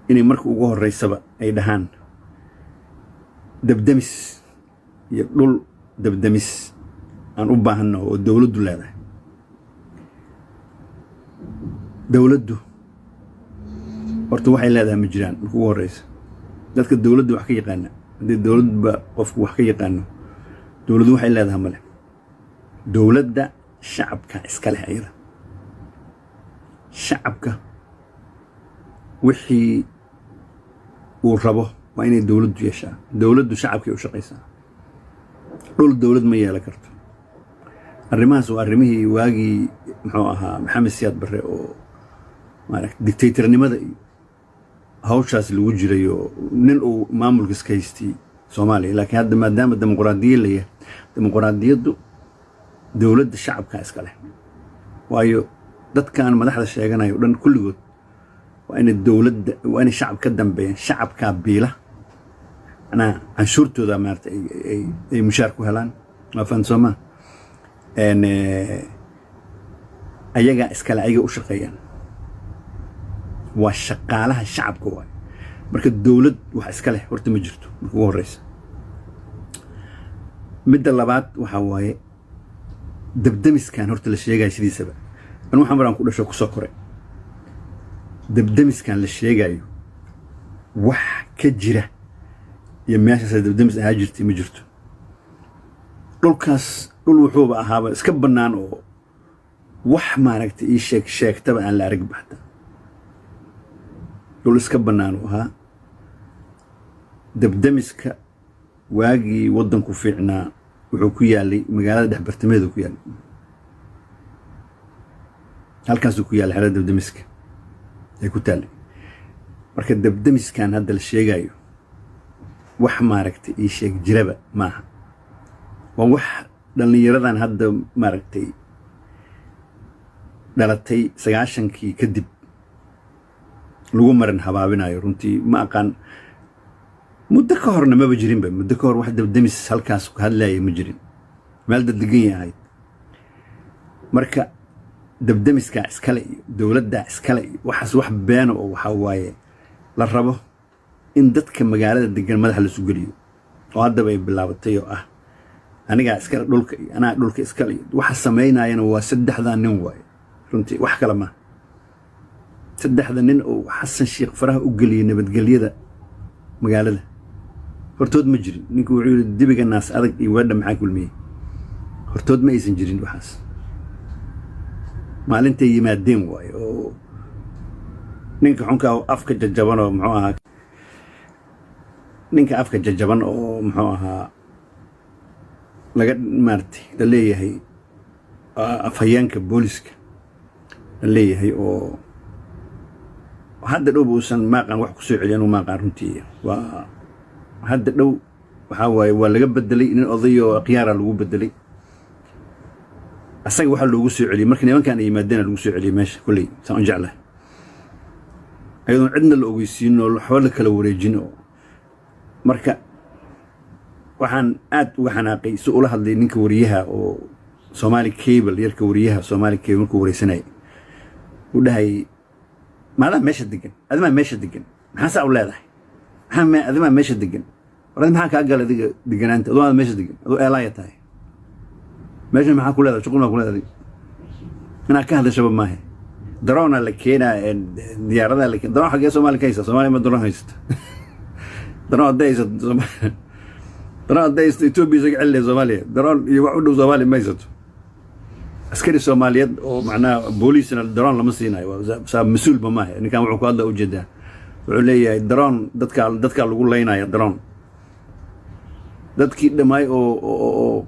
Inay marka ugu horeysaba ay dhahaan dabdemis iyo dhul dabdemis aan u baahanno oo dowladdu leedahay. Dowladdu horta waxay leedahay ma jiraan. Marka ugu horeysa, dadka dowladda wax ka yaqaana, haddii dowladba qofku wax ka yaqaano, dowladdu waxay leedahay male. Dowladda shacabka iska leh. Ayada shacabka wixii uu rabo waa inay dowladdu yeeshaa. Dowladdu shacabkay u shaqaysaa. Dhul dowlad ma yeelan karto. Arrimahaas waa arrimihii waagii, muxuu ahaa, Maxamed Siyaad Barre oo maaragta dictatornimada iyo hawshaas lagu jiray oo nin uu maamulka iska haystay Soomaaliya. Laakiin hadda maadaama dimuqraadiya la yahay, dimuqraadiyaddu dowladda shacabka iska leh. Waayo, dadkan madaxda sheeganayo o dhan kulligood waa inay dowladda, waa inay shacab ka dambeeyaan. Shacabkaa biila, macnaha canshuurtooda maarata ay mushaar ku helaan. Waa fahan soomaa? Ayagaa iskale, ayaga u shaqeeyaan, waa shaqaalaha shacabka waay. Marka dowlad wax iska leh horta ma jirto marka ugu horeysa. Midda labaad waxaa waaye dabdemiskan horta la sheegayo sidiisaba. Anu waxaan maraan ku dhasho, kusoo koray, dabdemiskan la sheegayo wax ka jira iyo meeshaas dabdemis ahaa jirtay ma jirto. Dhulkaas dhul wuxuuba ahaaba iska bannaan oo wax maaragtay ii sheeg sheegtaba aan la arag baxta. Dhul iska bannaan uu ahaa. Dabdemiska waagii waddanku fiicnaa wuxuu ku yaalay magaalada dhex bartamaheedu ku yaallay. Halkaasuu ku yaallay xerada dabdemiska ay ku taallay. Marka dabdemiskan hadda la sheegayo wax maaragtay ii sheeg jiraba maaha. Waa wax dhallinyaradan hadda maaragtay dhalatay 90-kii kadib lagu marin habaabinayo. Runtii ma aqaan, muddo ka horna maba jirinba. Muddo ka hor wax dabdemis halkaas ku hadlaya ma jirin. Meel daddegan yahayd. Marka dabdemiskaa iskale iyo dowladdaa iskale iyo waxaas wax beena oo waxaa waaye la rabo in dadka magaalada degan madaxa lasu geliyo, oo haddaba ay bilaabatay oo ah anigaa iskale dhulka iyo anaa dhulka iskale. Iyo waxa samaynayana waa saddexdaa nin waaye. Runtii wax kale maaha. Saddexda nin oo Xasan Sheekh faraha u geliyay nabadgelyada magaalada hortood ma jirin. Ninku wuxuu yidhi, "Dibiga naas adag iyo weedha maxaa kulmiyey?" Hortood ma aysan jirin waxaas. Maalintay yimaadeen waaye oo ninka xunkaa afka jajaban oo muxuu ahaa, ninka afka jajaban oo muxuu ahaa laga maaratay la leeyahay afhayeenka booliska la leeyahay, oo hadda dhow uusan maaqan wax kusoo celiyan uu maaqan. Runtii waa hadda dhow waxaa waaye waa laga bedelay, nin odayoo khiyaara lagu bedelay. Asaga waxaa loogu soo celiyey marka nimankan ay yimaadeen lagu soo celiyey meesha. Kolley saan u jeclahay, ayadoon cidna la ogeysiin oo waxba la kala wareejin. Oo marka waxaan aad uga xanaaqay si ula hadlay ninka wariyaha oo Somali Cable, yarka wariyaha Somali Cable, markuu wareysanayay uu dhahay, "Maadaa meesha degan? Adimaa meesha degan? Maxaa saa u leedahay? Maxaa adimaa meesha degan? War adi maxaa kaa gala adiga deganaanta? Adoo aad meesha degan, adoo eelaaya tahay, meeshan maxaa ku leedahay? Shuqul maa ku leedahay adiga? Inaad ka hadashaba maahe. Daroona la keenaa, diyaaradaha la keena. Daroon xaggee Soomaaliya ka haysa? Soomaaliya ma daroon haysato? Daroon hadday haysato, daroon hadday haysato, Etoobiya isaga celinaya Soomaaliya. Daroon iyo wax u dhow Soomaaliya ma haysato. Askari Soomaaliyeed oo macnaha booliisna daroon lama siinayo. Saa mas-uulba maaha ninkan. Wuxuu ku hadla ujeedaa, wuxuu leeyahay daroon dadkaa lagu laynaya. Daroon dadkii dhammaay oo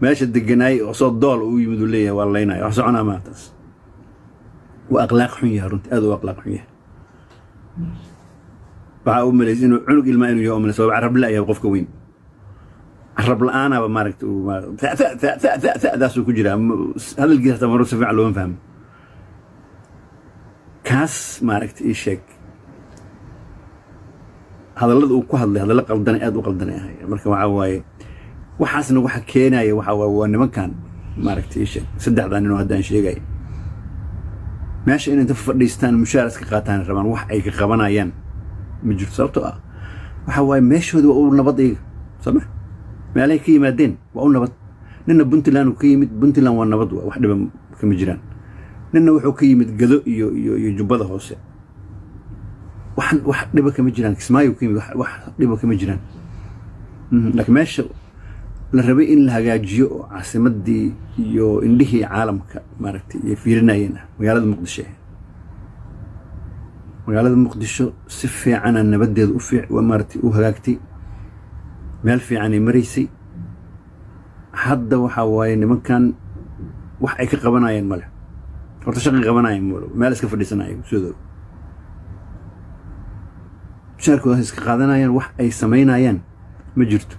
meesha deganaay oo soo dool u yimid uu leeyahay waa laynaya. Wax soconaa maa taas. Waa akhlaaq xun yahay, runtii aad u akhlaaq xun yahay. Waxaa u malaysa inuu cunug ilmaa inuu yahay. U malaysa waa carab la-yahay. Qofka weyn carab la-aanaba maaragta daasuu ku jiraa. Hadalkiisa hataa maro si fiican looma fahmo. Kaas maaragta ii sheeg, hadallada uu ku hadlay hadallo qaldanay, aad u qaldanay ahay. Marka waxaa waaye waxaasna waxa keenaya waxaa waaye waa nimankan maaragta ii sheeg, saddexdaa ninoo haddaan sheegay meesha inay inta fadhiistaan mushaar iska qaataan rabaan. Wax ay ka qabanayaan Ma jirto. Sababtoo ah waxa waaye meeshooda waa u nabad iyaga, soo ma? Meelahay ka yimaadeen waa u nabad. Nina Puntland uu ka yimid, Puntland waa nabad, wax dhiba kama jiraan. Nina wuxuu ka yimid Gado iyo Jubbada Hoose, wax dhiba kama jiraan. Kismaayo ka yimid, wax dhiba kama jiraan. Laakiin meesha la rabay in la hagaajiyo oo caasimadii iyo indhihii caalamka maaragtay ay fiirinayeen ah magaalada Muqdisho ahayd. Magaalada Muqdisho si fiicana nabadeeda maaragtay u hagaagtay, meel fiicanay maraysay. Hadda waxaa waaye nimankan wax ay ka qabanayeen male. Horta shaqi qabanayeen male, meel iska fadhiisanaya sidooda, mushaarkoodaas iska qaadanayaan, wax ay samaynayaan ma jirto.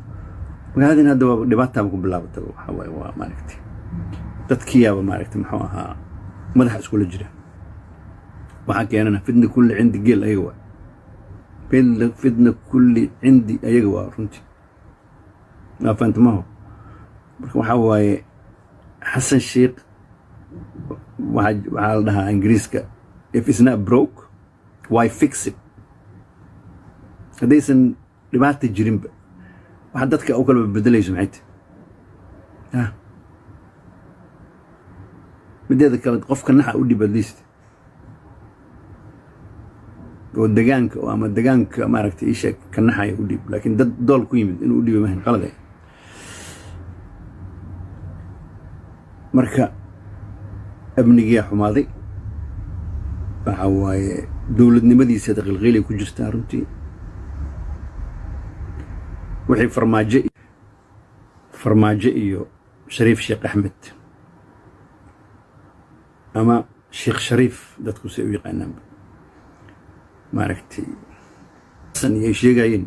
Magaaladin hadda waa dhibaataaba ku bilaabataba. Waxaa waaye waa maaragtay dadkiyaaba maaragtay muxuu ahaa madaxa iskula jira. Waxaa keenana fitna kulli cindi geel ayaga waa fitna kulli cindi ayaga waa runtii, waa faantamaho. Marka waxaa waaye Xasan Sheikh waxaa la dhahaa Ingiriiska, "If it's not broke, why fix it?" Haddaysan dhibaata jirinba, waxa dadka u kala bedelayso maxay tahay? Mideeda kale, qofka naxa u dhib at least oo degaanka oo ama degaanka maaragtay isha ka naxaya u dhib, laakiin dad dool ku yimid inuu u dhiiba mahayn, qalad eh. Marka amnigiyaa xumaaday. Waxa waaye dowladnimadiisa qilqiilay ku jirtaa runtii. Wixii Farmaajo iyo Shariif Sheekh Axmed ama Sheekh Shariif dadku say u yaqaanaanba maaragtay ay sheegayeen.